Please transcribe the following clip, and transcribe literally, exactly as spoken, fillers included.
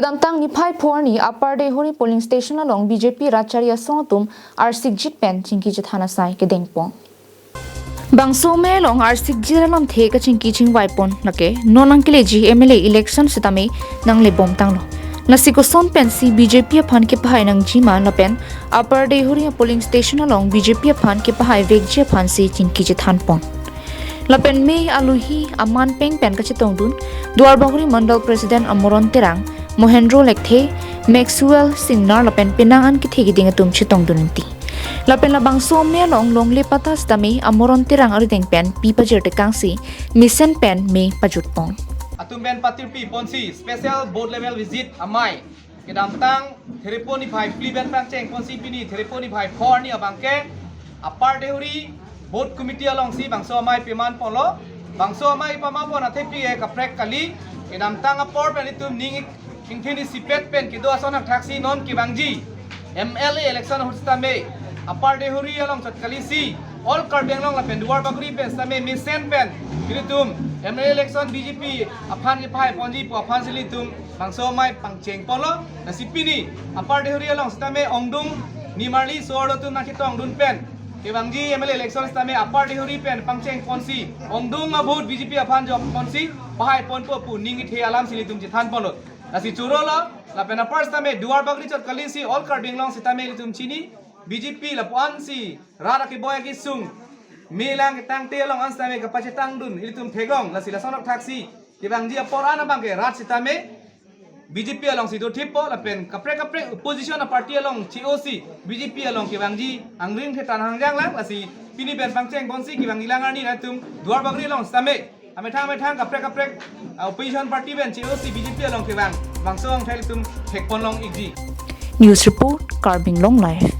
Kedamtang niphai pho arni Upper Deihori polling station along B J P rat chari asong atum arsikjit pen chingki chethan asai kedengpon. Bangso amei along arsikjit alamthe kachingki chingvaipon lake non nangkeleji M L A election sitame nanglebomtanglo. Lasi koson pensi B J P aphan kepahai nangjima lapen Upper Deihori polling station along B J P aphan kepahai vekji aphansi chingki chethanpon. Lapen amei alohi aman peng pen kachetongdun Duarbagori Mandal President Amoron Terang, Mohendro Lekthe, Maxwell Singnar lapen penang an kethe keding atum chetongdun inti. Lapen labangso amei along longle patta sitame Amoron Terang arideng pen pi pajirtekangsi mesen pen amei pajutpon. Atum pen patirpi ponsi special booth level visit amei kedamtang Therepo niphai phli pen pangcheng ponsi pini Therepo niphai pho arni abangke Upper Deihori booth committee alongsi bangso amei pemanponlo. Bangso amei pamapon athepi ke kaprek kali. Kedamtang apor pen itum ning ik-, ingthin isipet pen kedo ason thakthaksi non kevangji M L A election ahut sitame Upper Deihori along chot kalisi all Karbi Anglong lapen Duarbagori pen sitame mesen pen ilitum M L A election B J P aphan kepahai ponji pu aphansi ilitum bangso amei pangchengponlo. Lasi pini Upper Deihori along sitame ongdung nimarli so-arlo atum nangchetongdun pen kevangji M L A election sitame Upper Deihori pen pangcheng ponsi ongdung abooth B J P aphan jok ponsi pahai ponpo pu ning kethe alamsi ilitum chethanponlo. Lasi chorolo lapen apor sitame Duarbagori chot kalisi all Karbi Anglong sitame ilitum chini B J P lapu-ansi rat akeboi akesung amei lang ketangte along an sitame kapachetongdun ilitum theklong. Lasi lason thakthaksi kevangji apor an abangke rat sitame B J P alongsi dothippo lapen kaprek kaprek opposition a-party along che-osi B J P along kevangji angring thetan hangjang lang. Lasi pini pen pangcheng ponsi kevangji lang arni latum Duarbagori along sitame amethang amethang kaprek kaprek, ah, opposition party pen che-osi B J P along kevang bangso angthek ilitum thekponlong ikji. News report, Karbi Anglong Live.